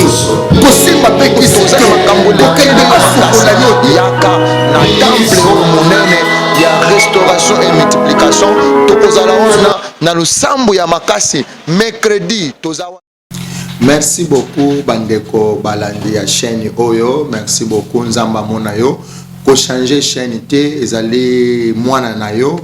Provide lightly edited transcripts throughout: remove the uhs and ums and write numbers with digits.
Kosimba mpe kisi Toza te. na makambo Kokende elekeli basukola yo makasi. te. Yaka na temple oyo monene ya restauration et multiplication. Tokozala wana na losambo ya makasi mercredi, toza wana. Merci beaucoup bandeko balandi ya chaîne oyo, merci beaucoup. Nzambe amona yo. Kochanger chaîne te, ezali mwana na yo,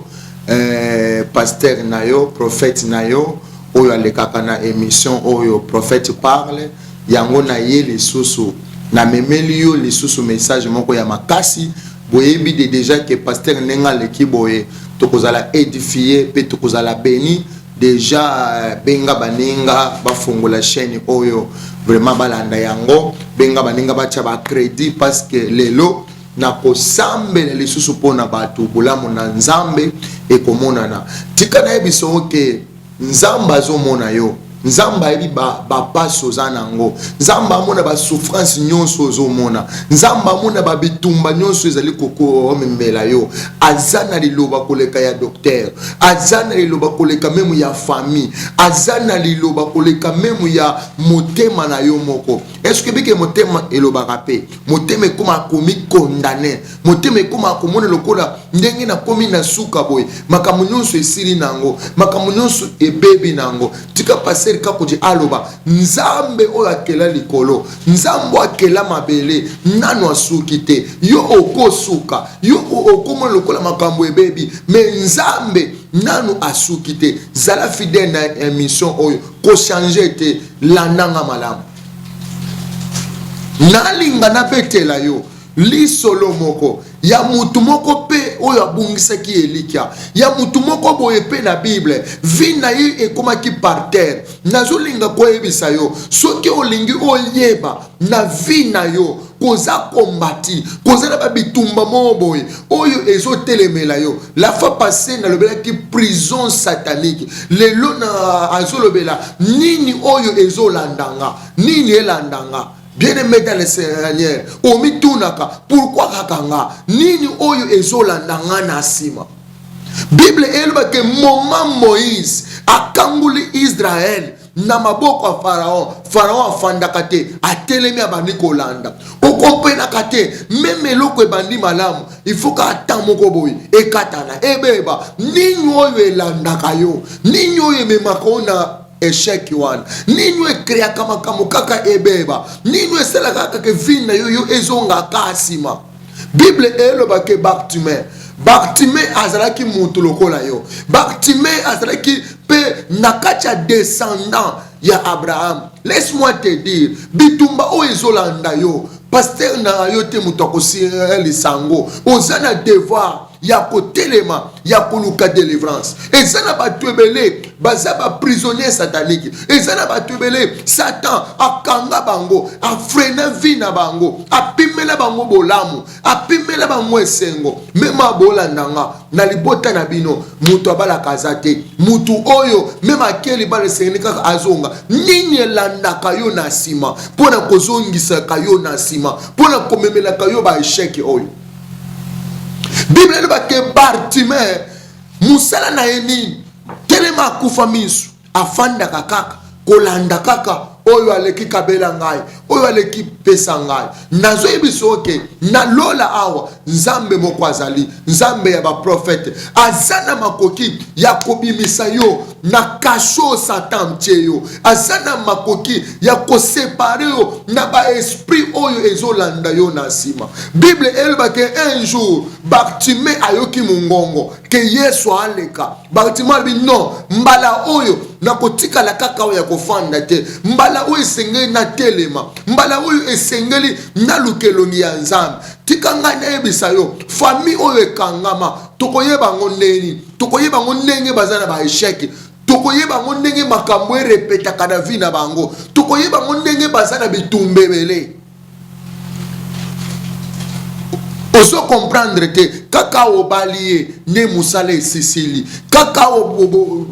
pasteur na yo, prophète na yo oyo alekaka na émission oyo Prophète Parle. Yango na ye lisusu namemeli yo lisusu message moko ya makasi. Boyebi de déjà que pasteur ndenge aleki boye, tokozala édifié mpe tokozala béni. Déjà benga baninga bafongola chaîne oyo, vraiment balanda yango. Benga baninga batya bacrédit, parce que lelo nakosambela lisusu mpona bato. Bolamu na Nzambe ekomonana. Tika nayebisa yo ke Nzambe azomona yo. Nzambe ayebi bapasi oza nango. Nzambe amona basouffrance nyonso ozomona. Nzambe amona babitumba nyonso ezali kokomemela yo. Aza na liloba koleka ya docteur, aza na liloba koleka même ya famille, aza na liloba koleka même ya motema na yo moko. Est-ce bike motema elobaka mpe? Motema ekóma komicondamner, motema ekóma komona lokola ndenge nakomi na suka boye, makambo nyonso esili nango, makambo nyonso ebebi nango. Tika pasteur Kakoji aloba: Nzambe oyo akela likolo, Nzambe oyo akela mabele, nano asuki te. Yo okosuka, yo okomona lokola makambo ebebi, mais Nzambe nano asuki te. Zala fidèle na émission oyo, kochanger te, landanga malamu. Nalinga nabetela yo lisolo moko ya mutu moko mpe oyo abungisaki elikya, ya mutu moko boye mpe na Bible, vie na ye ekomaki par terre. Nazolinga koyebisa yo, soki olingi oyeba na vie na yo koza kombati, koza na babitumba moko boye oyo ezotelemela yo. La fois passée nalobelaki prison satanique. Lelo na azolobela nini oyo ezolandanga, nini elandanga. Bien aimé dans le Seigneur, omitunaka pourquoi kaka nga, nini oyo ezolanda nga na nsima. Bible elobake moment Moïse akangoli Israel na maboko ya Pharaon, Pharaon afandaka te, atelemi, abandi kolanda. Okompenaka te, même eloko ebandi malamu, il faut ka ata moko boye ekatana, ebeba. Nini oyo elandaka yo? Nini oyo ememaka yo na échec wana? Nini oyo ecréaka makambo kaka ebeba? Nini oyo esalaka kaka vie na yo yo ezongaka nsima? Bible elobake Bartime, Bartime azalaki motu lokola yo. Bartime azalaki mpe na kati ya descendant ya Abraham. Laisse-moi te dire, bitumba oyo ezolanda yo, pasteur na yo te moto akosilisa yango. Oza na devoir ya kotelema, ya koluka délivrance. Eza na bato ebele baza baprisonnier satanique. Eza na bato ebele Satan akanga bango, afreiner vie na bango, apimela bango bolamu, apimela bango esengo. Même abolanda nga na libota na bino, moto abalaka aza te. Motu oyo même akei libala, esengeli kaka azonga. Nini elandaka yo na nsima mpo na kozongisaka yo na nsima, mpo na komemelaka yo baéchec oyo? Bible elobake Bartime, mosala na ye nini? Telema akufa miso, afandaka kaka kolanda kaka oyo aleki kabela ngai, oyo aleki pesa ngai. Nazoyebisa oke na lola awa Nzambe moko azali, Nzambe ya baprofete, aza na makoki ya kobimisa yo na cachot Satan tie yo. Aza na makoki ya koséparer yo na baesprit oyo ezolanda yo na nsima. Bible elobake un jour Bartime ayoki mongongo ke Yesu aleka. Bartime alobi: non, mbala oyo nakotikala kaka oyo ya kofanda te. Mbala oyo esengeli natelema, mbala oyo esengeli naluka elongi ya Nzambe. Tika ngai nayebisa yo, famille oyo ekangama, tokoyeba yango ndeni? Tokoyeba yango ndenge baza na baéchec. Tokoyeba yango ndenge makambo erepetaka na vie na bango. Tokoyeba yango ndenge baza na bitumba ebele. Ozo comprendre te, kaka obali ye nde mosala esisili, kaka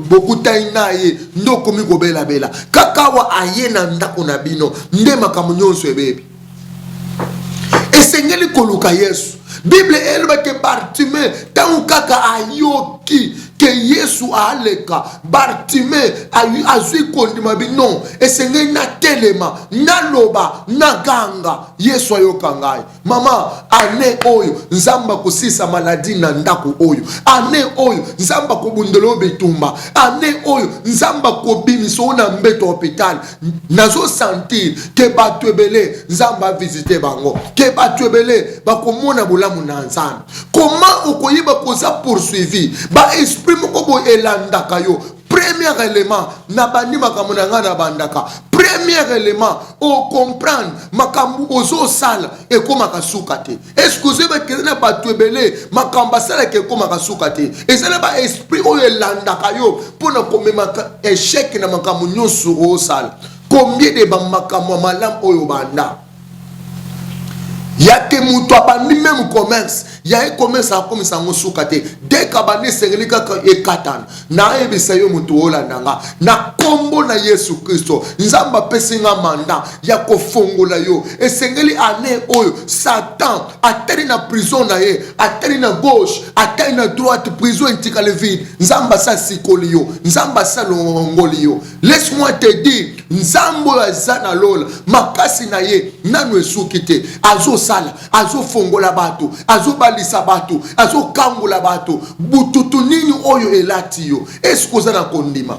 bokutani na ye nde okomi kobelabela, kaka awa aye na ndako na bino nde makambo nyonso ebebi. Esengeli koluka Yesu. Bible elobaki Bartime, ntango kaka ayoki ke Ke Yesu aleka, Bartime azwi kondima bi non, esengeli natelema, naloba, naganga, Yesu ayoka ngai. Mama, annee oyo Nzambe akosisa maladie na ndako oyo. Annee oyo Nzambe akobundela yo bitumba. Annee oyo Nzambe akobimisa yo na mbeto ya hopital. Nazo sentir ke bato ebele Nzambe avisite bango, ke bato ebele bakomona bolamu na Nzambe. Comment okoyeba koza poursuivi? Ba esprit moko boye elandaka yo. Premier élément, nabandi makambo na ngai nabandaka. Premier élément, ocomprendre makambo ozosala ekomaka suka te. Est-ce que ozoyeba ke eza na bato ebele makambo basalaka ekomaka suka te? Eza na ba esprit oyo elandaka yo mpo na komemaka échec na makambo nyonso osala. Combien de bamakambo ya malamu oyo banda ya ke moto abandi meme commerce ya ye commerce akomisa yango suka te, dès abandi esengeli kaka ekatana. Nayebisa yo moto olanda nga na nkombo na Yesu Kristo, Nzambe apesi nga mandat ya kofongola yo. Esengeli année oyo Satan atali na prison na ye, atali na gauche, atali na droite, prison etikali vide. Nzambe asa asikoli yo, Nzambe asa alongoli yo. Laisse-moi te dire, Nzambe oyo aza na lola, makasi na ye nanu esuki te. Azosala, azofongola bato, azobalisa bato, azokangola bato. Bututu nini oyo elati yo? Eske oza na kondima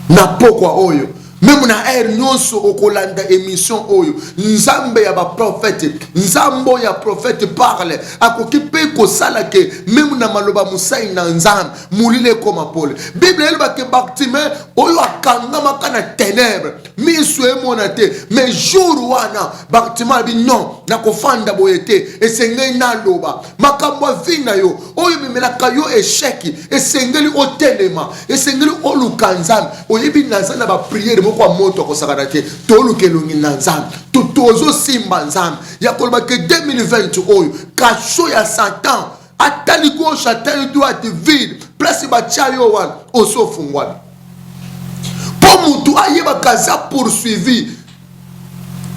na pokwa oyo? Meme na heure nyonso okolanda émission oyo, Nzambe ya baprofete, Nzambe oyo ya prophète parle, akoki mpe kosala ke meme na maloba mosai na Nzambe molili ekoma pole. Bible elobake Bartime oyo akangamaka na ténèbre, miso emona te, mais jour wana Bartime alobi non, nakofanda boye te, esengeli naloba makambo ya vie na yo oyo ememelaka yo échec. Esengeli otelema, esengeli oluka Nzambe. Oyebi, naza na baprière moko ya moto akosakana te. Toluka elongi na Nzambe, tozosimba Nzambe ya koloba ke 2020 oyo cachot ya Satan, atali gauche, atali droite, vide. Place batia yo wana osofungwami mpo mutu ayebaka aza poursuivi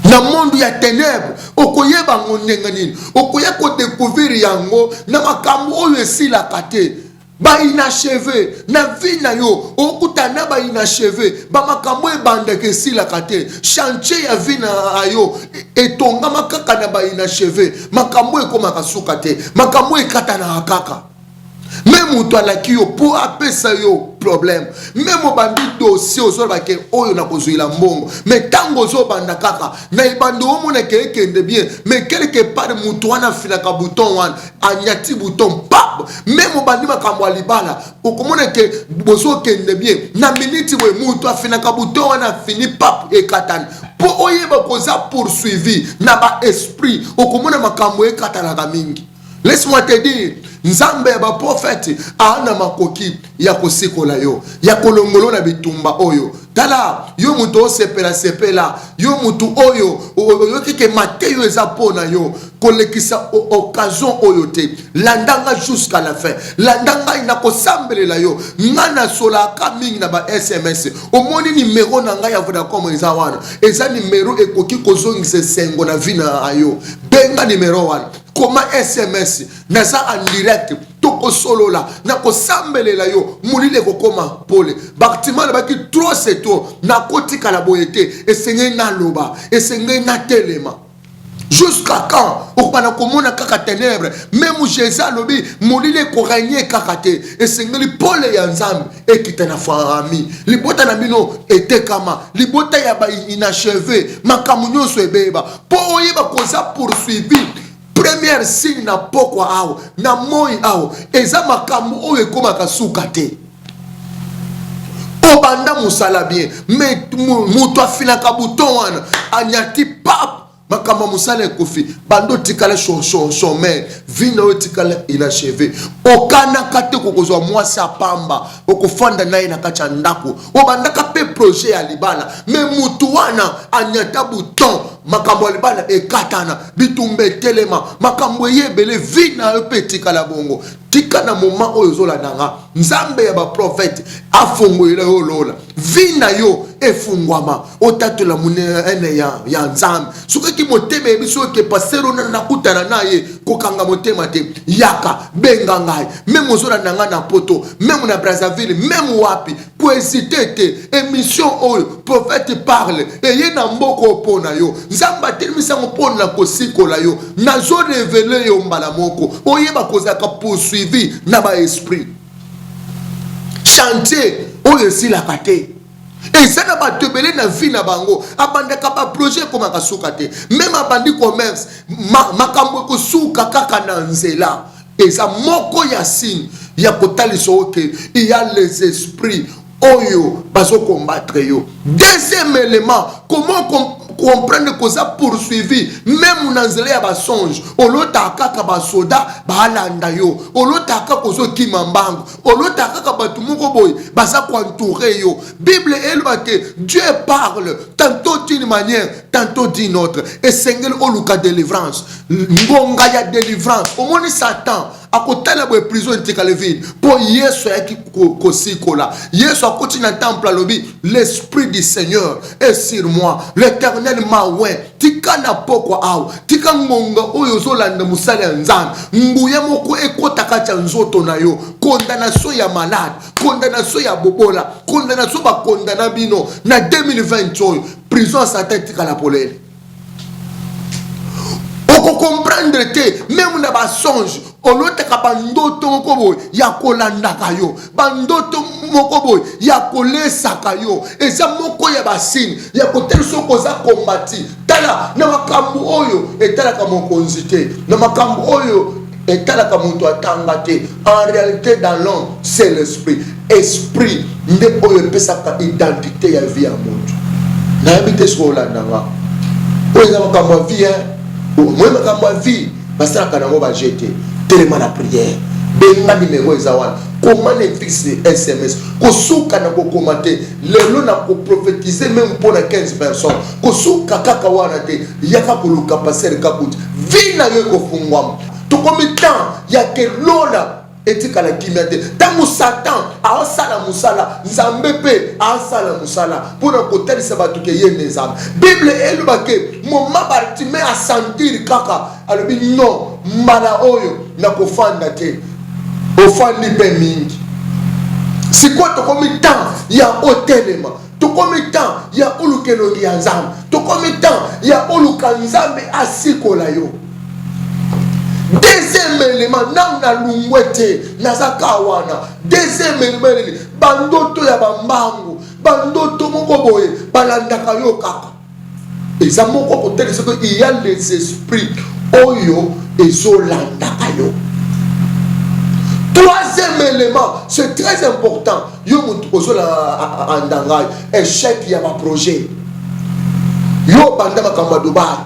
na monde ya ténèbre. Okoyeba yango ndenge nini? Okoya kodécouvrir yango na makambo oyo esilaka te, bainachevé na vie na yo. Okutana na bainachevé, bamakambo ebandaka esilaka te. Chantier ya vie na yo etongama kaka na bainachevé, makambo ekomaka suka te, makambo ekatanaka kaka. Me moto alaki yo mpo apesa yo problème, même obandi dossier, ozoloba ke oyo nakozwila mbongo, mais ntango ozobanda kaka na ebandi, omonaka ekende bien, mais quelque part moto wana afinaka bouton wana, anyati bouton pap. Même obandi makambo ya libala, okomona ke bozokende bien, na miniti boye moto afinaka bouton wana, afini pap, ekatani. Mpo oyeba koza poursuivi na baesprit, okomona makambo ekatanaka mingi. Laisse-moi te dire, Nzambe ya baprofete aa na makoki ya kosikola yo, ya kolongolo na bitumba oyo. Tala, yo moto osepela-sepela, yo motu oyo oyoki ke mateyo eza mpo na yo, kolekisa occasion oyo te. Landa nga jusqu'à la fin, landa ngai, nakosambelela yo. Ngai nasolaka mingi na ba SMS. Omoni nimero na ngai ya Vodacom eza wana, eza nimero ekoki kozongisa esengo na vie na yo. Benga nimero wana, koma SMS, naza en direct, tokosolola, nakosambelela yo, molili ekokoma pole. Bartime alobaki trop c'est trop, nakotikala boye te, esengeli naloba, esengeli natelema. Jusqu'à quand okobanda komona kaka ténèbre? Même Jésus alobi molili ekorégner kaka te, esengeli pole ya Nzambe ekita na famille. Libota na bino etekama, libota ya bainachevé, makambo nyonso ebeba. Mpo oyeba koza poursuivi, première signe na pokwa awa, na moi awa, eza makambo oyo ekomaka suka te. Obanda mosala bien, mais moto afinaka bouton wana, anyati pap, makambo ya mosala ekofi. Bando otikala chômeur, vie na oyo etikala inachevé. Okanaka te kokozwa mwasi apamba, okofanda na ye na kati ya ndako. Obandaka mpe projet ya libala, mais mutu wana anyata bouton, makambo ya libala ekatana, bitumba etelema, makambo eye ebele, vie na yo mpe etikala bongo. Tika na moment oyo ozolanda nga, Nzambe ya baprofete afongolela yo lola, vie na yo efungwama, otatola monene ya Nzambe. Soki motema yebi soki pasteur oyo nakutana na ye. Kokanga motema te, yaka, benga ngai. Meme ozolanda ngai na Poto, meme na Brazzaville, meme wapi, kohésiter te. Émission oyo, Prophète Parle, eye na mboka oyo mpo na yo. Nzambe atelemisi yango mpo na kosikola yo. Nazorévéler yo mbala moko, oyeba kozalaka poursuivi na baesprit. Chantier oyo esilaka te. Eza na bato ebele na vie na bango, abandaka baprojet, ekomaka suka te. Meme abandi commerce, makambo ekosuka kaka na nzela. Eza moko ya signe ya kotalisa oke il y a les esprits oyo bazocombattre yo. Deuxième élément, comment comprendre koza poursuivi? Même na nzela ya basonge, olotaka kaka basoda baalanda yo, olotaka kaka ozokima mbango, olotaka kaka bato moko boye baza koentourer yo. Bible eloba ke Dieu parle tantôt d'une manière, tantôt d'une autre. Esengeli oluka délivrance, ngonga ya délivrance. Omoni, Satan akotala boye, prison etikali vide, mpo Yesu ayaki kosikola. Yesu akoti na temple, alobi: "L'esprit du Seigneur est sur moi, l'Éternel m'a oint." Tika na pokwa awa, tika ngonga oyo ozolanda mosala ya Nzambe, nguya moko ekɔta kati ya nzoto na yo. Condamnation ya malade, condamnation ya bobola, condamnation bakondana bino na 2020 oyo, prison ya Satan etikala polele. Okocomprendre te. Meme na basonge, olotaka bandoto moko boye ya kolandaka yo, bandoto moko boye ya kolesaka yo. Eza moko ya basigne ya kotala soki oza combattu. Tala, na makambo oyo etalaka mokonzi te, na makambo oyo etalaka moto atanga te. En réalité, dans l'homme, c'est l'esprit. Esprit nde oyo epesaka identité ya vie ya moto. Nayebi te soki olanda nga. Oyo eza makambo ya vie. Moye makambo ya vie basalaka nango baje te. Telema na prière, benga nimero eza wana, koma na fixe SMS. Kosuka na kokoma te. Lelo na koprophétiser même mpo na 15 personnes, kosuka kaka wana te. Yaka koluka pasteur Kakuti, vie na yo ekofungwama. Tokomi temps ya kelola etikala kimia te. Ntango Satan aosala mosala, Nzambe mpe aosala mosala mpona kotalisa bato ke ye nde Nzambe. Bible eloba ke moma Bartime asentir kaka, alobi: "Non, mbala oyo nakofanda te." Ofandi mpe mingi. Sikoyo tokomi temps ya otelema, tokomi temps ya oluka elongi ya Nzambe, tokomi temps ya oluka Nzambe asikola yo. Deuxième élément, nanu nalungwe te, naza ka wana. Deuxième élément nini? Bandoto ya bambangu, bandoto moko boye balandaka yo kaka. Eza moko kotelisa ko il y a les esprits oyo ezolandaka yo. Troisième élément, c'est très important. Yo motu ozolanda ngai, échec ya baprojet. Yo obanda makambo ya Dubai,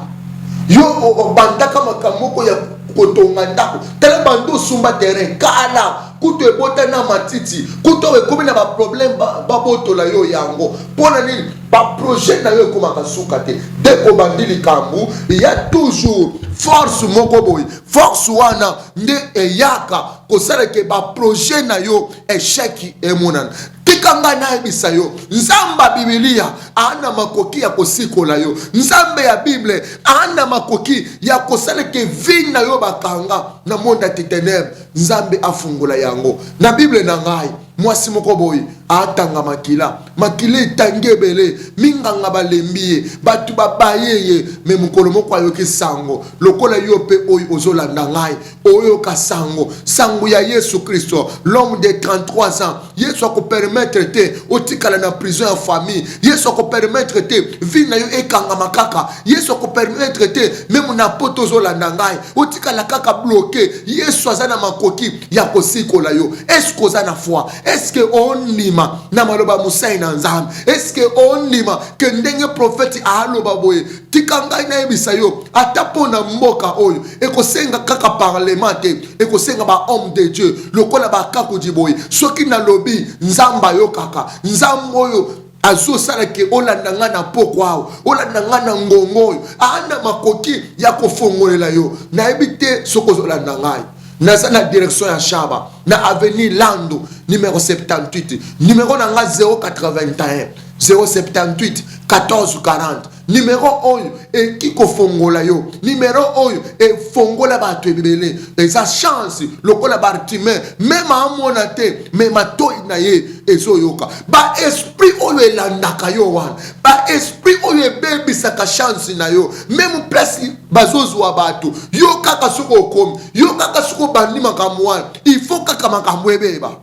yo obandaka makambo moko ya kotonga ndako, tala bando osumba terrain kala, kutu ebota na matiti, kutu oyo ekomi na baproblème, babotola yo yango. Mpo na nini? Baprojet na yo ekomaka suka te. De kobandi likambo ya toujours force moko boye, force wana nde eyaka kosala ke baprojet na yo échec emonana. Tika ngai nayebisa yo, Nzambe ya Bibilia ana makoki ya kosikola yo. Nzambe ya Bible ana makoki ya kosala ke vie na yo bakanga na monde ya ténèbre, Nzambe afungola yango. Na Bible na ngai, mwasi moko boye atanga makila, makila etangi ebele, minganga balembi ye, bato babaye ye. Me mokolo moko ayoki sango, lokola yo mpe oyo ozolanda ngai oyoka sango, sango ya Yesu Kristo, l'homme de 33 ans. Yesu akopermettre te otikala na prison ya famille. Yesu akopermettre te vie na yo ekangama kaka. Yesu akopermettre te, meme na poto ozolanda ngai, otikala kaka bloqué. Yesu aza na makoki ya kosikola yo. Est-ce oza na foi? Est-ce ondima na maloba mosai na Nzambe? Est-ce ondima ke ndenge prophète aloba boye? Tika ngai nayebisa yo, ata mpo na mboka oyo, ekosenga kaka parlement te, ekosenga bahomme de Dieu lokola bakakudi boye. Soki nalobi, Nzambe ayokaka. Nzambe oyo azosala ke olanda ngai na poko awa, olanda ngai na ngongo oyo, aana makoki ya kofongolela yo. Nayebi te soki ozolanda ngai. Naza na direction ya Shaba, na avenue Lando, numéro 78. Numéro na nga 081 078 14 40. Numero oyo eki kofongola yo. Numero oyo efongola bato ebele. Eza chance lokola Bartimee, meme amona te, me matoi na ye ezoyoka. Ba esprit oyo elandaka yo wana, ba esprit oyo ebebisaka chance na yo, meme place bazozwa bato, yo kaka soki okomi, yo kaka soki obandi makambo wana, il faut kaka makambo ebeba.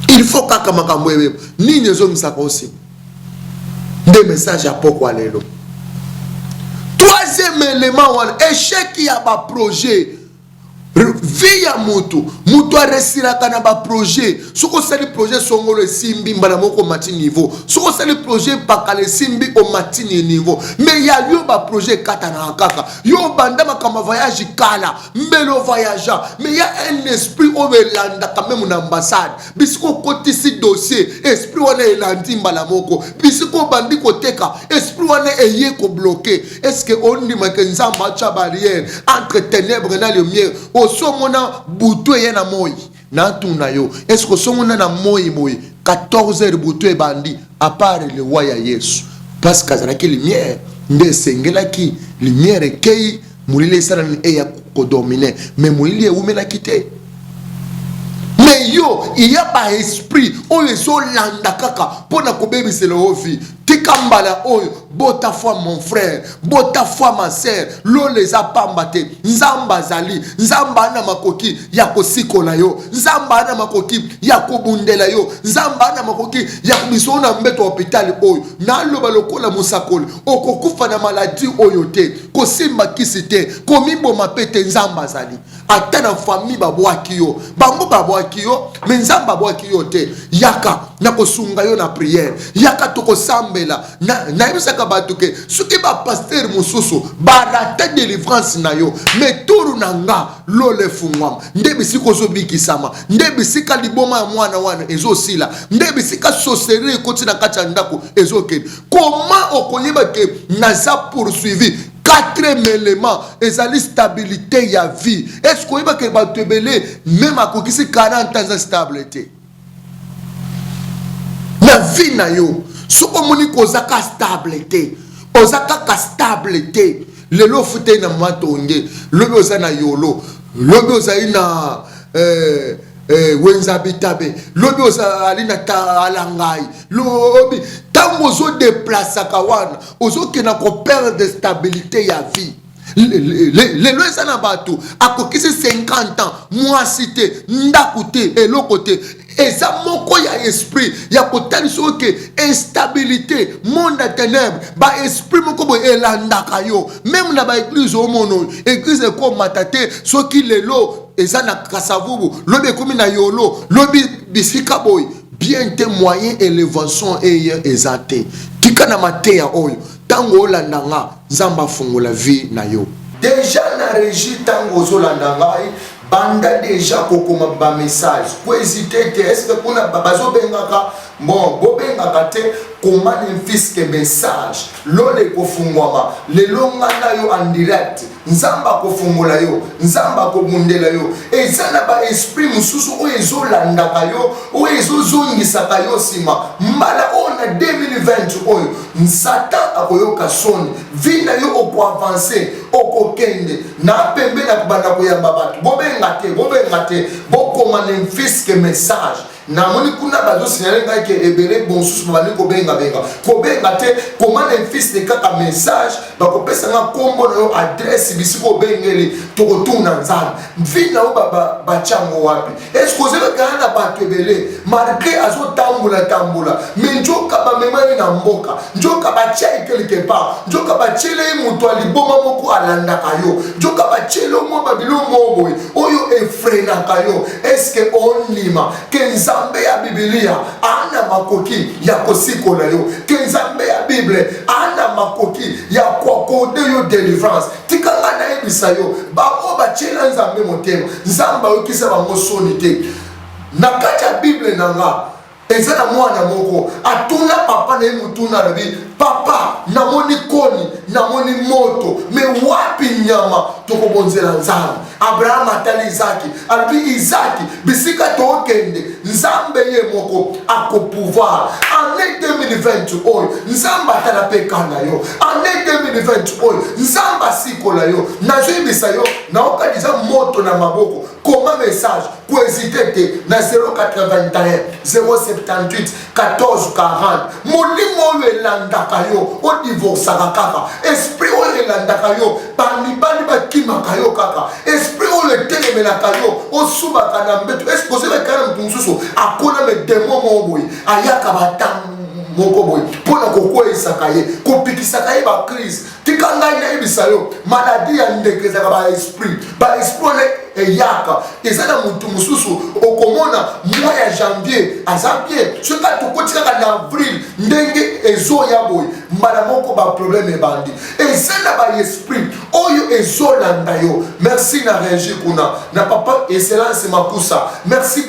Il faut kaka makambo ebeba. Nini ezongisaka osima? Nde message ya pokwa lelo. Troisième élément wana, échec ya ba projet. Vie ya mutu, mutu aresilaka na ba projet. Soki osali projet songolo esimbi, mbala moko omati niveau. Soki osali projet pakala esimbi, omati ni niveau. Mais ya yo ba projet ekatanaka kaka. Yo obanda makambo ya voyage kala, mbele ovoyagea, mais ya un esprit oyo elandaka meme na ambassade. Bisika okotisi dossier, esprit wana elandi mbala moko. Bisika obandi koteka, esprit wana eye kobloke. Est-ce que ondimaka Nzambe atya barrière entre ténèbres na lumière? Osomona butu eye na moi, natuna yo, est-ce que osomona na moi boye 14 heures butu ebandi? À part liwa ya Yesu, parce que azalaki lumière, nde esengelaki lumière ekei, molili esala nini? Eya kodomine. Mais molili ewumelaki te. Mais yo, iya ba esprit oyo ezolanda kaka mpo na kobebisela yo vie. Tika mbala oyo, bota foi mon frère, bota foi ma sœur. Lola eza pamba te. Nzambe azali, Nzambe ana makoki ya kosikola yo, Nzambe ana makoki ya kobundela yo, Nzambe ana makoki ya kobiso na mbeto ya hôpital oyo. Naloba lokola mosakoli, okokufa na maladi oyo te, kosimba kisi te, komiboma pe te. Nzambe azali. Ata na famille babwaki yo, bango babwaki yo, me Nzambe abwaki yo te. Yaka nakosunga yo na priere, yaka tokosambela. Nayebisaka bato ke soki bapastere mosusu barate delivrance na yo, me turu na nga lola efungwama, nde bisika ozobikisama, nde bisika liboma ya mwana wana ezosila, nde bisika sorcellerie ekoti na kati ya ndako ezokende. Koma okoyeba ke naza poursuivi? Quatrième élément ezali stabilité ya vie. Est-ce que oyebaka bato ebele meme akokisi 40 ans aza stable te na vie na yo? Soki omoni koza ka stable te, oza kaka stable te, lelo ofuteli na Matonge, lobi oza na Yolo, lobi ozali na Wenza Bitabe, lobi ozali na Talangai, lobi ntango ozodeplasaka wana, ozokenda koperdre stabilité ya vie. Lelo eza na bato akokisi 50 ans, mwasi te, ndako te, eloko te. Eza moko ya esprit ya kotalisa oyo ke instabilité, monde ya ténèbre, baesprit moko boye elandaka yo. Meme na baeglise, omona oyo eglise ekomata te. Soki lelo eza na Kasavubu, lobi ekomi na Yolo, lobi bisika boye bien te, moyen élévation eye eza te. Tika na mateya oyo, ntango olanda nga, Nzambe afungola vie na yo. Deja na régie, ntango ozolanda ngai, banda deja kokoma bamessage, kohésite te. Est-ce kuna bazobengaka? Bon, bobengaka te, koma ne message. Lola ekofungwama lelo, nga na yo en direct. Nzambe akofungola yo, Nzambe akobundela yo. Eza na baesprit mosusu oyo ezolandaka yo, oyo ezozongisaka yo nsima. Mbala oyo na 2020 oyo, Satan akoyoka soni. Vie na yo okoavance, okokende na pembe na kobanda koyamba bato. Bobenga te, bobenga te, bokoma ne fiske message. Namoni kuna bazosignaler ngai ke ebele mosusu babandi kobengabenga. Kobenga te, koma na mfiste kaka message, bakopesa nga nkombo na yo, adresse, bisika obengeli. Tokotuna Nzambe vie na yo batyango wapi. Est-ce ozebekana na bato ebele, malgré azotambola tambola, me nzoka bamema ye na mboka, nzoka batia ye quelque part, nzoka batiele ye moto ya liboma moko alandaka yo, nzoka batiele mwa babilo moko boye oyo efrenaka yo. Est-ce ondima ke Nzambe ya Bibilia ana makoki ya kosikola yo, ke Nzambe ya Bible ana makoki ya koaccorder yo délivrance? Tika ngai nayebisa yo, baoyo batiela Nzambe motema, Nzambe ayokisa bango soni te. Na kati ya Bible na nga, eza na mwana moko atuna papa na ye motuna, alobi: "Papa, namoni koni, namoni moto, me wapi nyama tokobonzela Nzambe?" Abraham atali Izaki, alobi: "Izaki, bisika tokende, Nzambe ye moko akopouvoir." Année 2020 oyo Nzambe atala mpe ka na yo. Année 2020 oyo Nzambe asikola yo. Nazoyebisa yo, naoka deja moto na maboko. Koma message, kohésite te na 081 078 14 40. Molimo oyo elandaka yo, odivorcaka kaka. Esprit oyo elandaka yo, bamibali bakimaka yo kaka. Esprit oyo etelemelaka yo, osubaka na mbeto. Est-ce ozebaka na moto mosusu akona me demo moko boye, ayaka batango moko boye mpo na kokweisaka ye, kopikisaka ye bacrise. Tika ngai nayebisa yo, maladi ya ndeke ezalaka baesprit. Baesprit wana eyaka, eza na motu mosusu okomona mois ya janvier aza bien, soki tokoti kaka na avril ndenge ezoya boye, mbala moko baproblème ebandi. Eza na baesprit oyo ezolanda yo. Merci na régie kuna na papa Excellence Makusa, merci.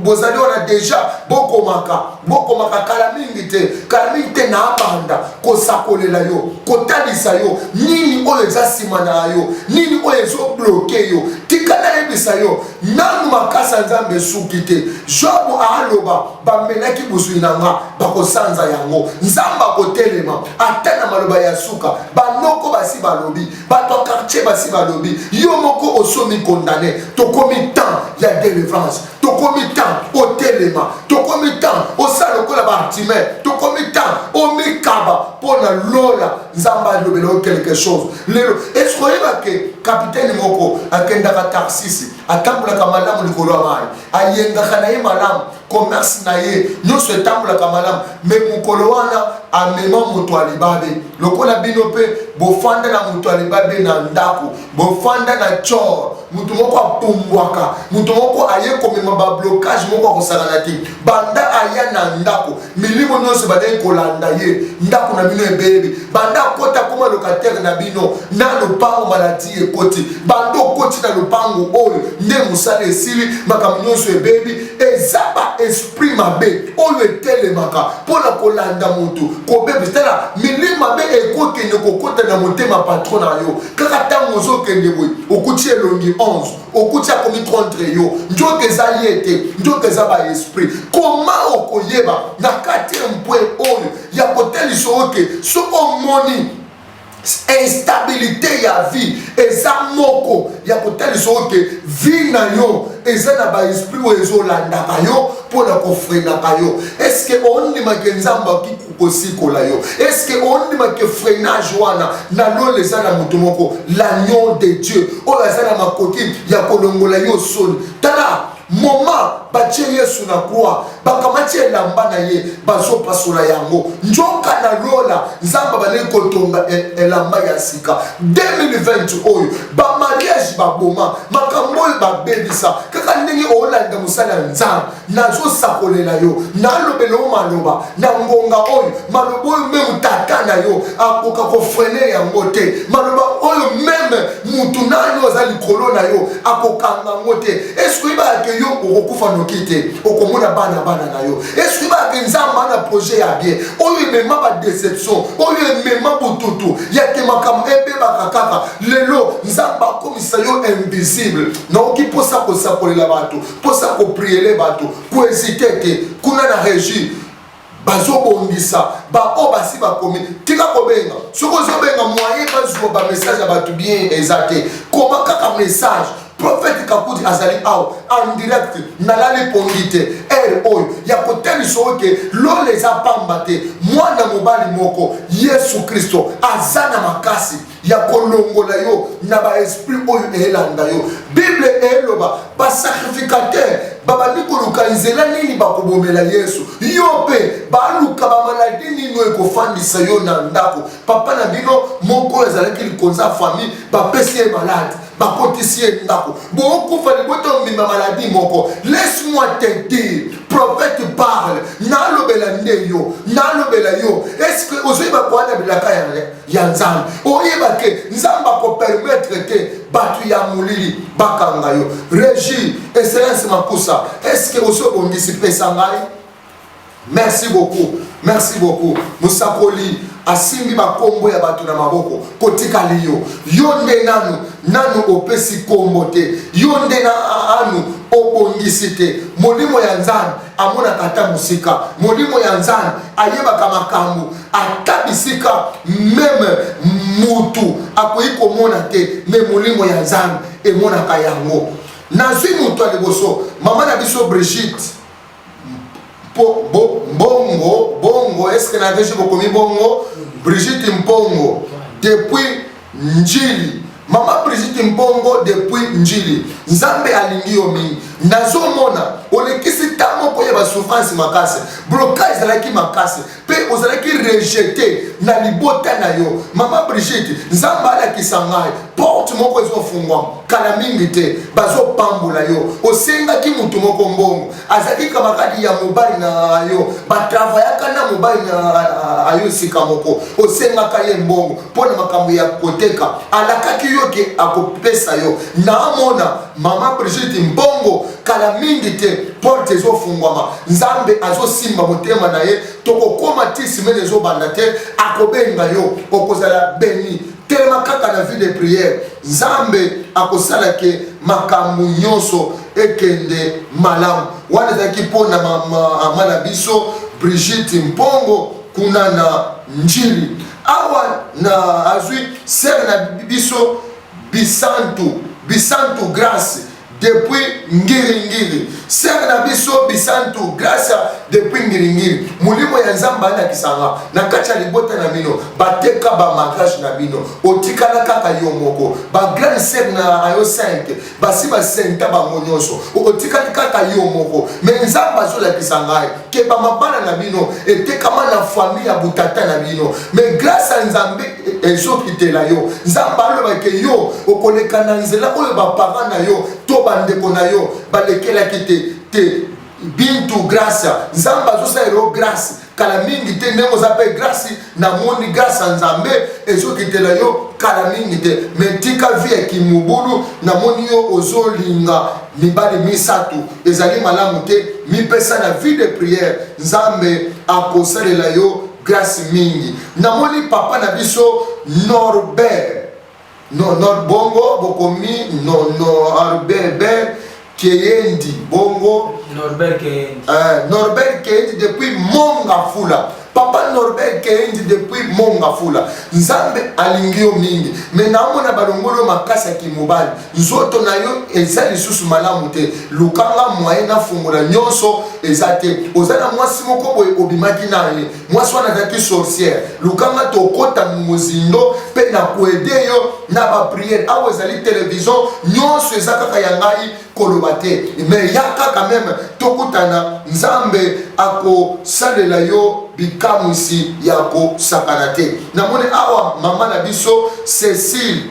Bozali wana deja, bokomaka, bokomaka. Kala mingi te, kala mingi te, na abanda kosakolela yo, kotalisa yo nini oyo eza nsima na yo, nini oyo ezobloquer yo. Tika nayebisa yo nanu, makasi ya Nzambe esuki te. Job aloba: "Bamelaki bozwi na nga, bakosanza yango." Nzambe akotelema ata na maloba ya suka. Banoko basi balobi, bato ya quartier basi balobi, yo moko osomi condamné. Tokomi temps ya délivrance, tokomi temps otelema, tokomi temps osala lokola Bartimée, tokomi temps omikaba mpo na lola. Nzambe alobela yo quelque chose lelo. Est-ce oyeba ke capitaine moko akendaka Tarsisi, atambolaka malamu likolo ya mai, ayengaka na ye malamu, commerce na ye nyonso etambolaka malamu? Me mokolo wana amema moto ya libabe. Lokola bino mpe bofanda na moto ya libabe na ndako, bofanda na chor, moto moko apumbwaka, moto moko aye komema bablocage moko akosakana te. Banda aya na ndako, milimo nyonso bandaki kolanda ye. Ndako na bino ebebi. Banda akota, koma locataire na bino na lopango, maladi ekoti. Banda okoti na lopango oyo nde mosala esili, makambo nyonso ebebi. Eza ba esprit mabe oyo etelemaka mpona kolanda motu, kobebisa. Tala, milimo mabe ekokende kokota na motema patron na yo kaka ntango ozokende boye, okuti elongi 11, okuti akomi contre yo. Nzoka eza ye te, nzoka eza baesprit. Koma okoyeba na quatrième point oyo ya kotelisa oke, soki omoni instabilité ya vie, eza moko ya kotalisa oke vie na yo eza na baesprit oyo ezolandaka yo mpona kofreinaka yo. Est-ce ondimake Nzambe akoki kosikola yo? Est-ce ondimake freinage wana na lola eza na moto moko, l'agneau de Dieu, oyo aza na makoki ya kolongola yo soni? Tala, moma batie Yesu na croix, bakamati elamba na ye, bazopasola yango. Nzoka na lola Nzambe bandeki kotonga elamba ya sika. 2020 oyo, bamariage baboma, makambo oyo babebisa, kaka ndenge olanda mosala ya Nzambe. Nazosakolela yo, nalobela yo maloba na ngonga oyo, maloba oyo même tata na yo akoka kofreiner yango te, maloba oyo même mutu nani aza likolo na yo akokanga yango te. Est-ce oyebaka ke yo okokufa noki te, okomona bana bana na yo? Est-ce oyebaka ke Nzambe ana projet ya bien? Oyo emema badéception, oyo emema bututu ya ke makambo ebebaka kaka, lelo Nzambe akomisa yo invisible. Naoki mposa kosakolela bato, mposa koprier bato, kohésiter te. Kuna na régie bazobongisa baoyo basi bakomi. Tika kobenga. Soki ozobenga, moyen bazwa bamessage ya bato bien eza te. Koma kaka message: "Prophète Kakuti azali awa en direct, nalali pongi te." Heure oyo ya kotelisa oke lola eza pamba te. Mwana mobali moko, Yesu Kristo, aza na makasi ya kolongola yo na baesprit oyo elanda yo. Bible eloba basacrificateur babandi koluka nzela nini bakobomela Yesu. Yo mpe baluka bamaladi nini oyo ekofandisa yo na ndako. Papa na bino moko oyo azalaki likonza ya famille, bapesi ye maladi, bakotisi ye ndako, bokokufa libota omema maladi moko. Laisse-moi te dire, prophète parle, nalobela nde yo, nalobela yo. Est-ce que ozoyeba kowana bilaka ya Nzambe? Oyeba ke Nzambe akopermettre te bato ya molili bakanga yo. Régie, Excellence Makusa, est-ce que osi obongisi? Pesa ngai. Merci beaucoup, merci beaucoup. Mosakoli asimbi bakombo ya bato na maboko, kotikali yo. Yo nde nanu nanu opesi kombo te, yo nde nanu obongisi te. Molimo ya Nzambe amonaka ata mosika, molimo ya Nzambe ayebaka makambo ata bisika meme mutu akoki komona te, me molimo ya Nzambe emonaka yango. Nazwi moto ya liboso, mama na biso Brigitte Po, bo, mbongo bongo est ce que na deji bokomi bongo Brigitte Mpongo depuis Njili mama Brigitte Mpongo depuis Njili Nzambe alingi yo mingi nazomona olekisi ntango moko ya basouffrance makasi blocage ezalaki makasi mpe ozalaki rejete na libota na yo mama Brigitte Nzambe alakisa ngai porte moko ezofungwama kala mingi te bazopambola yo osengaki moto moko mbongo azalaki kamaradi ya mobali na yo batravayaka na mobali na yo esika moko osengaka ye mbongo mpo na makambo ya koteka alakaki yo ke akopesa yo naamona mama Brigitte mbongo kala mingi te porte ezofungwama nzambe azosimba motema na ye tokokoma ti simene ezobanda te akobenga yo okozala beni telema kaka na vie de prière nzambe akosala ke makambo nyonso ekende malamu wana ezalaki mpo na mama na biso Brigitte Mpongo kuna na Njili awa na azwi sere na biso Bisantu Bisantu Grace depuis Ngiringiri sere na biso Bisantu Grace depuis Ngiringiri molimo ya Nzambe alakisa nga na kati ya libota na bino bateka ba mariage na bino otikala kaka yo moko ba grande sere na ayo 5 basi basenta bango nyonso otikali kaka yo moko me nzambe azolakisa ngai ke bamabala na bino etekama na famille ya butata na bino me grâce ya nzambe ezokitela yo nzambe aloba ke yo okoleka na nzela oyo baparent na yo to bandeko na yo balekelaki te te bintu grâce nzambe azosalela yo grâce kala mingi te ndenge oza mpe grâce namoni grâce ya nzambe ezokitela yo kala mingi te me tika vie ya kimobulu namoni yo ozolinga mibali misato ezali malamu te mipesa na vie de prière nzambe akosalela yo grâce mingi namoni papa na biso norbert No, no, bongo bokomi no, no, Norbert Keyendi bongo Norbert Keyendi Norbert Keyendi depuis Mongafula papa Norbert Keyendi depuis Mongafula Nzambe alingi yo mingi me naomona balongoli yo makasi ya kimobali nzoto na yo eza lisusu malamu te lukanga moyen nafungola nyonso eza te oza na mwasi moko boye obimaki na ye mwasi wana azalaki sorcière lukanga tokota mozindo mpe na koede yo na bapriere awa ezali televizio nyonso eza kaka ya ngai koloba te me ya kaka meme tokutana nzambe akosalela yo bikamwisi ya kosakana te namoni awa mama na biso cecile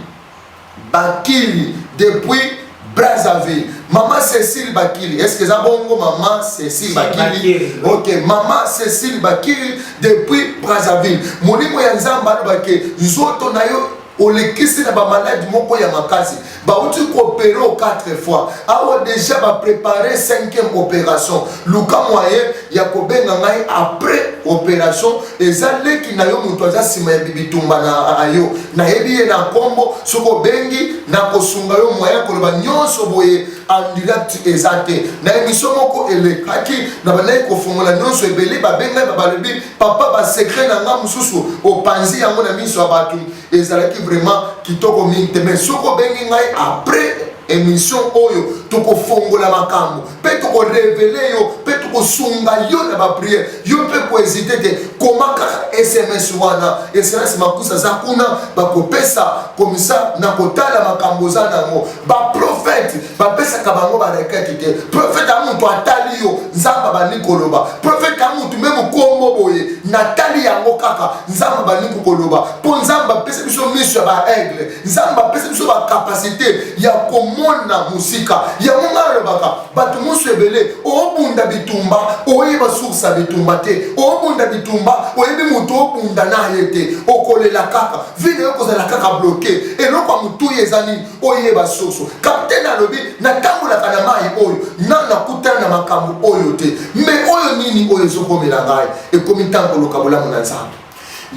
Bakili depuis Brazzaville. Maman Cécile Bakili, est-ce que ça bongo maman Cécile Bakili? Ok, maman Cécile Bakili depuis Brazzaville. Molimo ya Nzambe alobake nzoto na yo olekisi na bamaladi moko ya makasi bauti koopere o 4 fois awa deja baprépare 5e opération luka moyen ya kobenga ngai après operation eza leki na yo moto aza nsima ya bibitumba na yo nayebi ye na nkombo soki obengi nakosunga yo moyen koloba nyonso boye en direct eza te na emission moko elekaki na bandaki kofongola nyonso ebele babengai balobi papa basecret na nga mosusu opanzi yango na miso ya bato ezalaki vraiment kitoko mingi te mais soki obengi ngai après emission oyo tokofongola makambo mpe tokorevele yo mpe tokosunga yo na bapriere yo mpe kohésite te koma kaka sms wana sms makusa aza kuna bakopesa komisa na kotala makambo oza nango baprofete bapesaka bango barekete te profete ya moto atali yo nzambe abandi koloba profete ya moto meme nkombo boye natali yango kaka nzambe abandi koloba mpo nzambe apesa biso miso ya baaigle. Aigle. Nzambe apesi biso bacapacité ya komona mosika. Yango ngai alobaka, bato mosusu ebele obunda bitumba, oyeba source ya bitumba te, obunda bitumba, oyebi moto obunda na ye te, okolela kaka, vie na yo kozala kaka bloqué. Eloko ya motuya eza nini? Oyeba source. Capitaine alobi, natambolaka na mai oyo, na nakutana na makambo oyo te, me oyo nini oyo ezokomela ngai? Ekomi ntango koluka bolamu na Nzambe.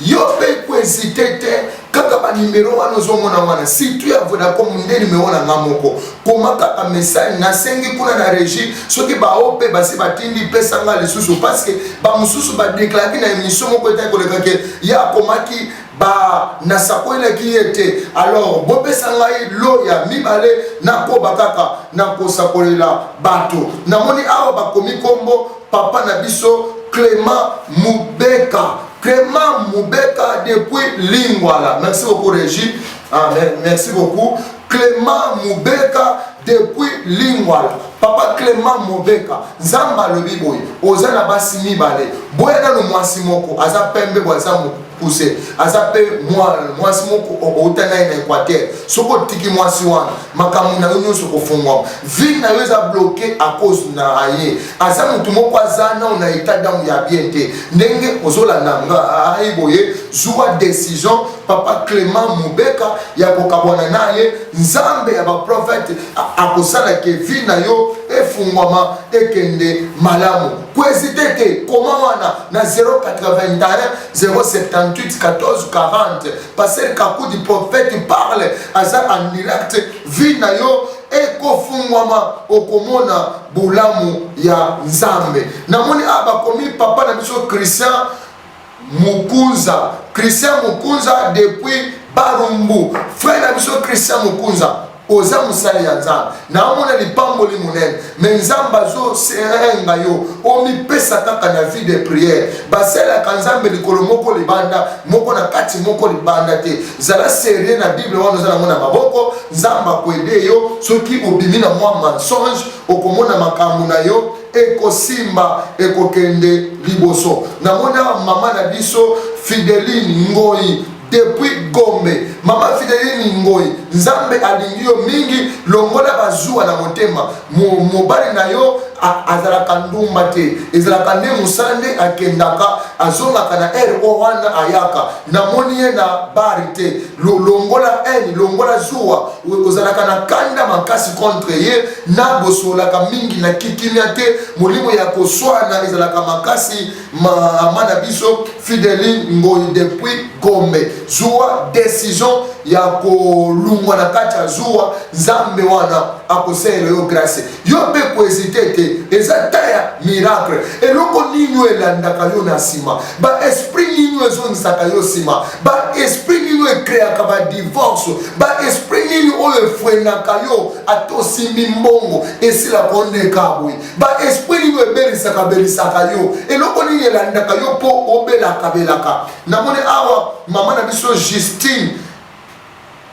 Yo mpe kohésiter te, kaka banimero wana ozomona wana, surtout ya Vodacom nde nimero na nga moko. Koma kaka message. Nasengi kuna na régie, soki bao mpe basi batindi, pesa nga lisusu, parce que bamosusu badéclaraki na émission moko etaki koleka ke ye akomaki, ba nasakolelaki ye te. Alors bopesa ngai lo ya mibale, nakoba kaka nakosakolela bato. Namoni awa bakomi nkombo papa na biso Clément Mubeka, Clément Mubeka depuis Lingwala. Merci beaucoup, Régie. Ah, merci beaucoup, Clément Mubeka depuis Lingwala. Papa Clément Mubeka, Nzambe alobi boye: oza na basi mibale. Boya nano mwasi moko, aza pembe boye, aza mokuse, aza mpe mwasi moko outa na ye na Équateur. Soki otiki mwasi wana, makambo na yo nyonso kofungwama. Vie na yo eza bloqué à cause na ye. Aza motu moko aza nao na état d'âme ya bien te. Ndenge ozolanda nga ai boye, zuwa décision, papa Clément Mubeka, ya kokabwana na ye. Nzambe ya baprofete akosalaka vie na yo efungwama, ekende malamu. Kohésiter te, koma wana na 081 078 14 40. Pasteur Kakudi, prophète parle, aza en direct. Vie na yo ekofungwama, okomona bolamu ya Nzambe. Namoni awa bakomi papa na biso Christian Mukunza, Christian Mukunza depuis Barumbu. Frère na biso Christian Mukunza, oza mosali ya Nzambe, naomona lipamboli monene, me Nzambe azoserenga yo omipesa kaka na vie de prière. Basalaka Nzambe likolo moko libanda, moko na kati, moko libanda te. Zala sérieux na Bible wana oza nango na maboko. Nzambe akoaider yo. Soki obimi na mwa mensonge, okomona makambo na yo ekosimba, ekokende liboso. Namoni awa mama na biso Fideline Ngoi depuis Gombe. Mama Fideline Ngoi, Nzambe alingi yo mingi. Longola bazuwa na motema. Mobali na yo azalaka ndumba te, ezalaka nde mosala nde akendaka, azongaka na heure oyo wana ayaka. Namoni ye na bari te. Longola haine, longola zuwa. Ozalaka na kanda makasi contre ye, na bosololaka mingi na kikimia te, molimo ya koswana ezalaka makasi. Mama na biso Fideline Ngoi depuis Gombe, zuwa décision ya kolungwa na kati ya zuwa. Nzambe wana akosalela yo grâce. Yo mpe kohésiter te, eza ta ya miracle. Eloko nini oyo elandaka yo na nsima? Baesprit nini oyo ezongisaka yo nsima? Baesprit nini oyo ecréaka badivorce? Baesprit nini oyo efreinaka yo ata osimbi mbongo, esilaka ondeka boye? Baesprit nini oyo ebelisaka belisaka yo? Eloko nini elandaka yo mpo obelaka belaka? Namoni awa mama na biso Justine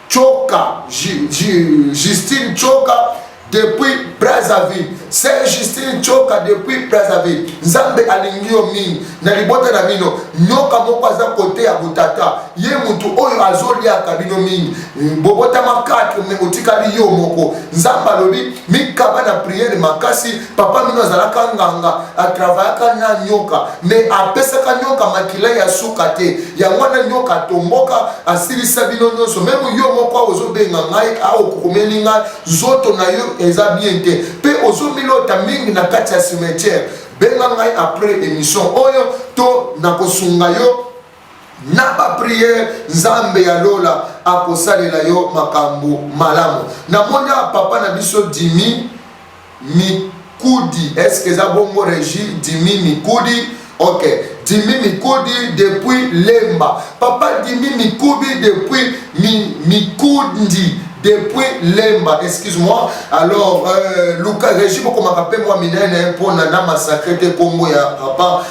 Choka, Justine Choka depuis Brazzaville. Sœur Justine Choka depuis Brazzaville, Nzambe alingi yo mingi. Na libota na bino, nyoka moko aza kote ya botata ye, motu oyo azoliaka bino mingi. Bobotama 4, me otikali yo moko. Nzambe alobi mikaba na prière makasi. Papa mino azalaka nganga, atravaillaka na nyoka, me apesaka nyoka makila ya suka te. Yango wana nyoka atomboka, asilisa bino nyonso. Même yo moko awa ozobenga ngai awa, okokomeli ngai, nzoto na yo eza bien te, mpe ozomilota mingi na kati ya cimetière. Benga ngai après émission oyo, to nakosunga yo na baprière. Nzambe ya lola akosalela yo makambo malamu. Namoni awa papa na biso Dimi Mikudi. Est-ce eza bongo, Régi? Dimi Mikudi, ok. Dimi Mikudi depuis Lemba. Papa Dimi Mikudi depuis Mikundi depuis Lemba, excuse-moi. Alors luka Régi, bokomaka mpe mwa minene mpona na massacre te nkombo ya papa,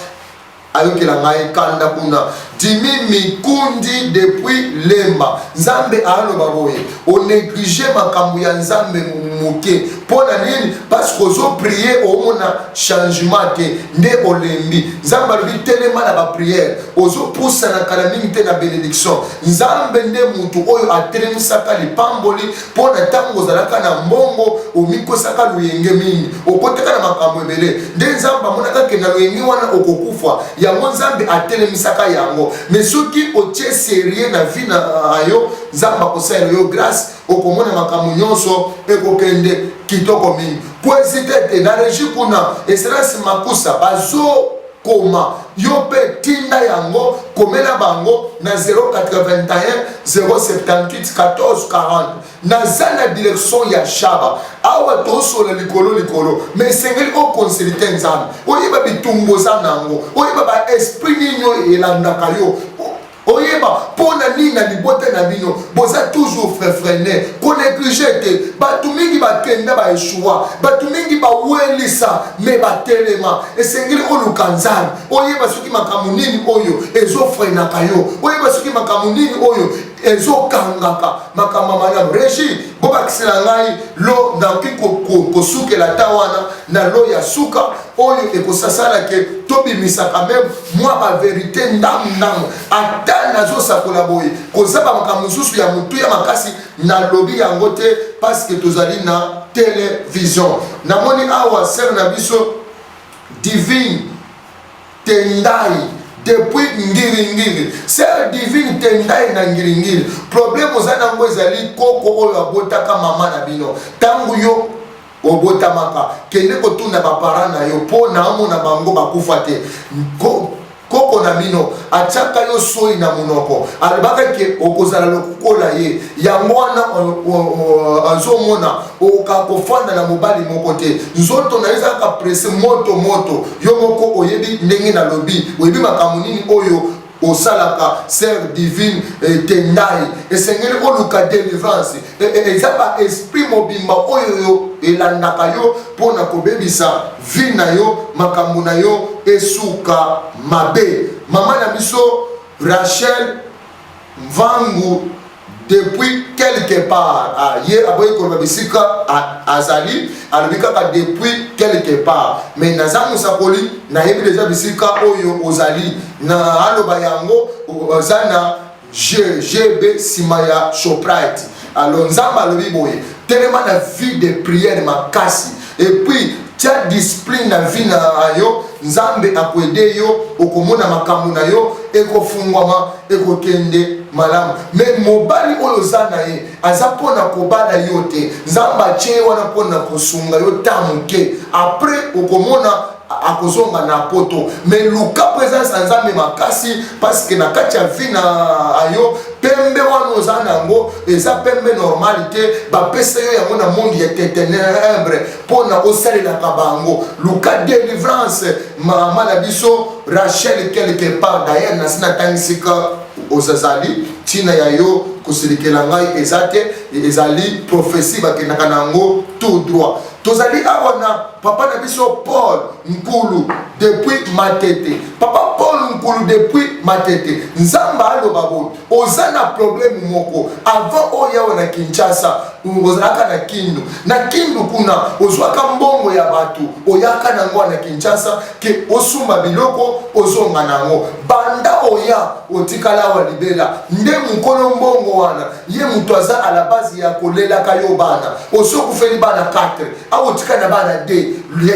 ayokela ngai kanda kuna. Dimi Mikundi depuis Lemba, Nzambe aloba boye: onéglige makambo ya Nzambe moke. Mpo na nini? Parce que ozoprier, omona changement te, nde olembi. Nzambe alobi telema na baprière, ozopusana kala mingi te na bénédiction. Nzambe nde mutu oyo atelemisaka lipamboli. Mpo na ntango ozalaka na mbongo, omikosaka loyenge mingi, okotaka na makambo ebele, nde Nzambe amonaka ke na loyenge wana okokufa. Yango Nzambe atelemisaka yango. Mais soki otie sérieux na vie na yo, Nzambe akosalela yo grâce, okomona makambo nyonso ekokende kitoko mingi. Kohésiter te. Na régie kuna, Esperance Makusa bazo koma yo mpe tinda yango, komela bango na 081 078 14 40. Naza na direction ya Shaba awa, tosola likolo likolo, mais esengeli oconsulter Nzambe, oyeba bitumbu oza nango, oyeba baesprit nini oyo elandaka yo, oyeba mpo na nini na libota na bino boza toujours frefrene. Konégliger te. Bato mingi bakenda, baéchouer, bato mingi bawelisa, mais batelema. Esengeli oluka Nzambe, oyeba soki makambo nini oyo ezofreinaka yo, oyeba soki makambo nini oyo ezokangaka makambo malamu. Régie, bobakisela ngai lo. Nakoki kosukela ta wana na lo ya suka oyo ekosasala ke tobimisaka même mwa bavérité ndamu ndamu. Ata nazosakola boye, kozaba makambo mosusu ya motu ya makasi, nalobi yango te parce que tozali na télévision. Namoni awa sœur na biso Divine Tendai depuis Ngiringiri. Sœur Divine Tendai na Ngiringiri, problème oza nango ezali koko oyo abotaka mama na bino. Ntango yo obotamaka, kende kotuna baparent na yo, mpo naomona bango bakufa te. Koko na bino atiaka yo soi na monoko, alobaka ke okozala lokola ye. Yango wana azomona okoka kofanda na mobali moko te. Nzoto na yo ezalaka presse moto moto. Yo moko oyebi ndenge nalobi, oyebi makambo nini oyo osalaka. Sœur Divine Tendai, esengeli oluka délivrance. Eza baesprit mobimba oyo elandaka yo mpona kobebisa vie na yo, makambo na yo esuka mabe. Mama na biso Rachel Mvangu depuis quelque part, ah, ye aboyi koloba bisika azali, alobi kaka depuis quelque part. Mais naza mosakoli, nayebi deja bisika oyo ozali. Na aloba yango, oza na GGB, nsima ya Shoprite. Alors Nzambe alobi boye: telema na vie de prière makasi et puis tia discipline na vie na yo. Nzambe akoaider yo, okomona makambo na yo ekofungwama, ekokende malamu. Mais mobali oyo oza na ye aza mpona kobala yo te. Nzambe atie ye wana mpona kosunga yo ta moke, après okomona akozonga na poto. Mais luka présence ya Nzambe makasi, parce que na kati ya vie na yo, pembe wana oza na yango eza pembe normal te. Bapesa yo yango na monde ya ténèbre mpona osalelaka bango. Luka délivrance, mama na biso Rachel quelque part. D'ailleurs, nasi natangisika ozazali, ntina ya yo kosilikela ngai eza te. Ezali prophétie, bakendaka na yango tout droit. Tozali awa na papa na biso Paul Nkulu depuis Matete. Papa Paul Nkulu depuis Matete, Nzambe aloba boye: oza na problème moko. Avant oyo awa na Kinshasa, ozalaka na Kindu. Na Kindu kuna, ozwaka mbongo ya bato, oyaka nango na Kinshasa ke osumba biloko, ozonga nango. Banda oya, otikala awa libela. Nde mokolo mbongo wana, ye moto aza à la base ya kolelaka yo bana. Osokufeli bana 4, awa otika na bana 2.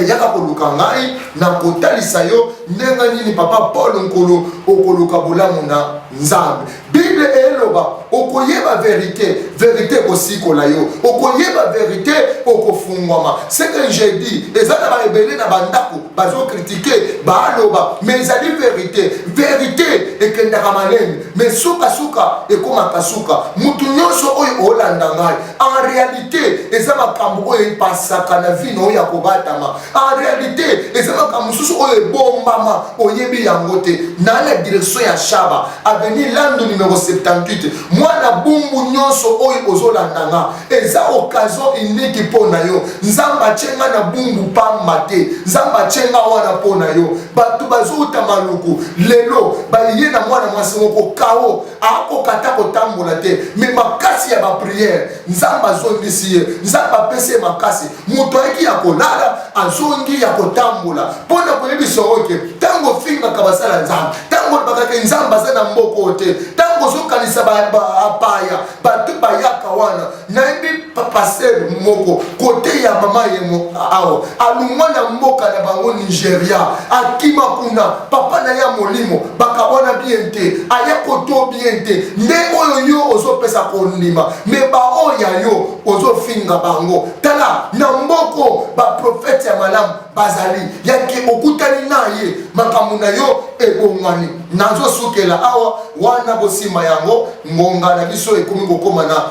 Yaka koluka ngai na kotalisa yo ndenge nini, papa Paul Nkulu, okoluka bolamu na Nzambe. Bible eloba: okoyeba vérité, vérité ekosikola yo. Okoyeba vérité, okofungwama. Ce que je dis, eza na baebele na bandako bazocritiquer, baaloba, mais ezali vérité. Vérité ekendaka malemi, mais sukasuka ekomaka suka. Mutu nyonso oyo olanda ngai, en réalité eza makambo oyo epasaka na vie na oyo ya kobatama. En réalité eza makambo mosusu oyo ebombama, oyebi yango te. Na direction ya Shaba, avenue Lando, numéro 78, mwana. Bumbu nyonso oyo ozolanda nga, eza occasion unique mpo na yo. Nzambe atie nga na Bumbu pamba te, Nzambe atie nga wana mpo na yo. Bato bazouta Maluku lelo, baye na mwana mwasi moko kao akoka ata kotambola te, mais makasi ya baprière, Nzambe azongisi ye, Nzambe apesi ye makasi. Moto ayaki ya kolala, azongi ya kotambola. Mpo na koyebisa oke, ntango ofingaka basala Nzambe, ntango olobaka ke Nzambe aza na mboka oyo te, ntango ozokanisa bapaya, bato bayaka wana. Nayebi pasteur moko kote ya mama yemo awa, alungwa na mboka na bango Nigeria, akima kuna, papa na ye ya molimo bakabwana bien te, aya koto bien te. Nde oyo yo ozopesa kondima, mais baoyo ya yo ozofinga bango. Tala na mboko, baprofete ya malamu bazali yake, okutani na ye, makambo na yo ebongwani. Nazosukela awa wana, bosimba yango. Ngonga na biso ekomi kokóma na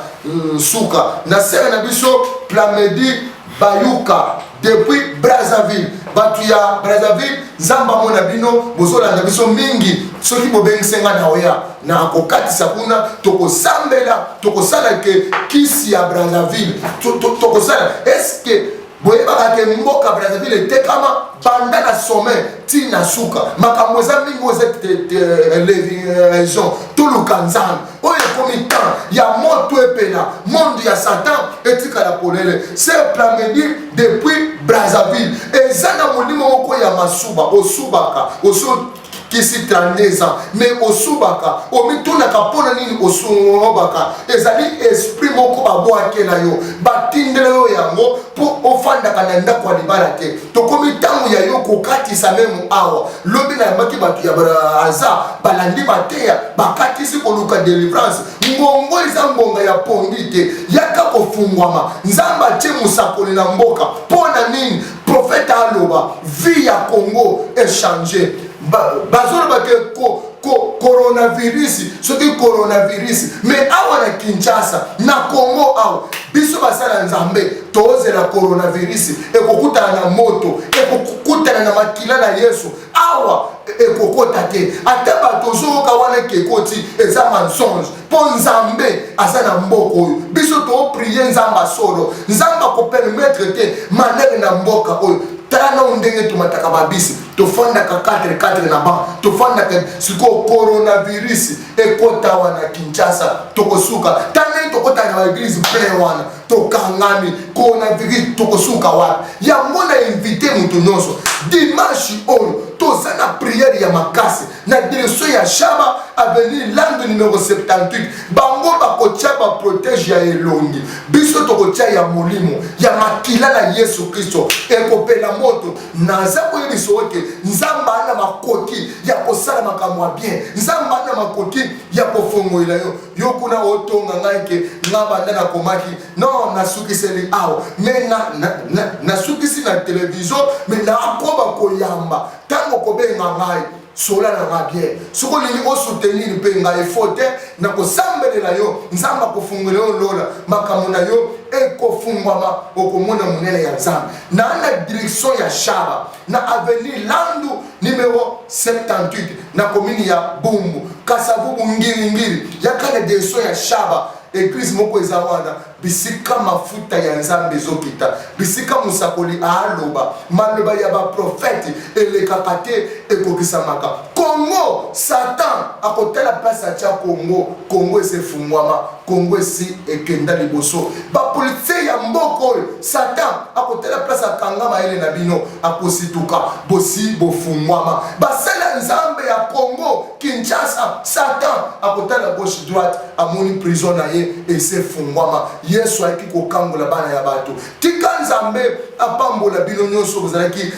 suka. Na sere na biso Plamedi Bayuka depuis Brazzaville, bato ya Brazzaville, Nzambe amona bino. Bozolanda biso mingi. Soki bobengisi nga na oya na kokatisa kuna, tokosambela, tokosala ke kisi ya Brazzaville tokosala. Eske boyebaka ke mboka Brazzaville etekama banda na sommet ti na suka? Makambo eza mingi oyo eza raison toluka Nzambe. Oyo ekomi temps ya moto epela, monde ya Satan etikala polele. C'est Plamedi depuis Brazzaville. Eza na molimo moko ya masuba, osubaka, oso kisi 32 ans, mais osubaka, omitunaka mpona nini osubaka. Ezali esprit moko babwakela yo, batindela yo yango mpo ofandaka na ndako ya libala te. Tokomi ntango ya yo kokatisa même awa. Lobi nayambaki bato ya Braza, balandi mateya, bakatisi koluka délivrance. Ngongo eza ngonga ya pongi te, yaka kofungwama. Nzambe atie mosakoli na mboka mpo na nini? Prophète aloba, vie ya Congo echanger. Bazoloba ke coronavirus, soki coronavirus, mais awa na Kinshasa, na Congo awa, biso basala Nzambe tozela coronavirus ekokutana na moto, ekokutana na makila na Yesu, awa ekokota te. Ata bato ozoyoka wana ke ekoti, eza mensonge, mpo Nzambe aza na mboka oyo. Biso toprier Nzambe asolo, Nzambe akopermettre te malheur na mboka oyo. Tala nao ndenge tomataka babisi, tofandaka 4 4 na ban, tofandaka. Sikoyo coronavirus ekota wana Kinshasa, tokosuka. Ta ndenge tokotaka na baéglise plein wana, tokangami coronavirus, tokosuka wapi? Yango na inviter moto nyonso, dimanche oyo toza na prière ya makasi na direction ya Shaba, avenue Lande numéro 78. Bango bakotia baprotège ya elongi, biso tokotia ya molimo, ya makila na Yesu Kristo ekopela moto. Naza koyebisa oke Nzambe ana makoki ya kosala makambo ya bien, Nzambe ana makoki ya kofongolela yo. Yo kuna otonga ngai ke nga banda nakomaki non, nasukiseli awa, mais nasukisi na televizio, mais nakoba koyamba. Ntango kobenga ngai, sola na nga bien. Soki olingi osoutenir mpe ngai, efo te, nakosambelela yo, Nzambe akofungela yo lola, makambo na yo ekofungwama, okomona monene ya Nzambe. Na direction ya Shaba, na avenue Landu numéro 78, na commune ya Bumbu, Kasavubu, Ngiringiri. Yaka na direction ya Shaba, église moko eza wana, bisika mafuta ya Nzambe ezokita, bisika mosakoli aaloba maloba ya baprofete elekaka te, ekokisamaka. Kongo, Satan akotala place atya Kongo. Kongo esi efungwama, Kongo esi ekenda liboso. Bapoliticien ya mboka oyo, Satan akotala place akanga mayele na bino, akosituka. Bosi bofungwama, basala Nzambe ya Kongo Kinshasa. Satan akotala gauche, droite, amoni prison na ye esi efungwama. Yesu ayaki kokangola bana ya bato. Tika Nzambe apambola bino nyonso bozalaki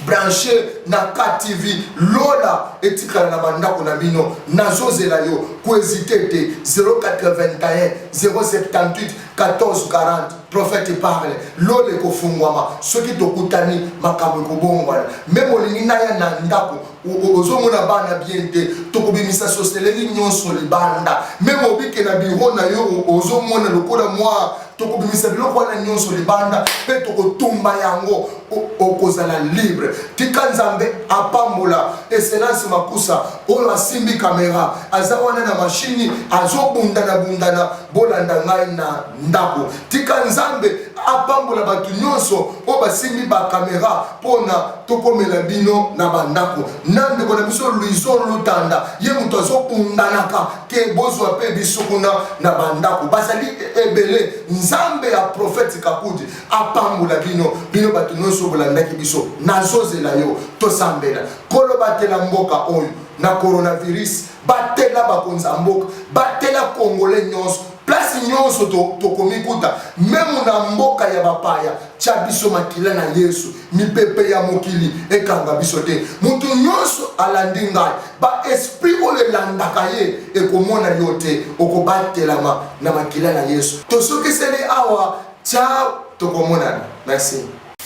branché na KTV. Lola etikala na bandako na bino. Nazozela yo, kohésiter te. 081 078 14 40. Prophète parle, lola ekofungwama. Soki tokutani, makambo ekobongwana. Même olingi naya na ndako, ozomona bana bien te, tokobimisa sorcellerie nyonso libanda. Même obike na bureau na yo, ozomona lokola mwa. Tokobimisa biloko wana nyonso libanda mpe tokotumba yango, okozala libre. Tika Nzambe apambola Excellence Makusa oyo asimbi kamera, aza wana na mashini azobundana bundana. Bolanda ngai na ndako. Tika Nzambe apambola bato nyonso oyo basimbi bakamera mpona tokomela bino na bandako, na ndeko na biso Luison Lutanda, ye moto azobundanaka ke bozwa mpe biso kuna na bandako. Bazali ebele. Nzambe ya Profete Kakudi apambola bino, bino bato nyonso bolandaki biso. Nazozela yo tosambela. Kolo, batela mboka oyo na coronavirus, batela bakonzi ya mboka, batela Congolais nyonso, place nyonso tokomikuta, meme na mboka ya bapaya. Tya biso makila na Yesu, mipepe ya mokili ekanga biso te. Moto nyonso alandi ngai, baesprit oyo elandaka ye ekomona yo te, okobatelama na makila na Yesu. Tosukiseli awa. Ciao, tokomonana. Merci.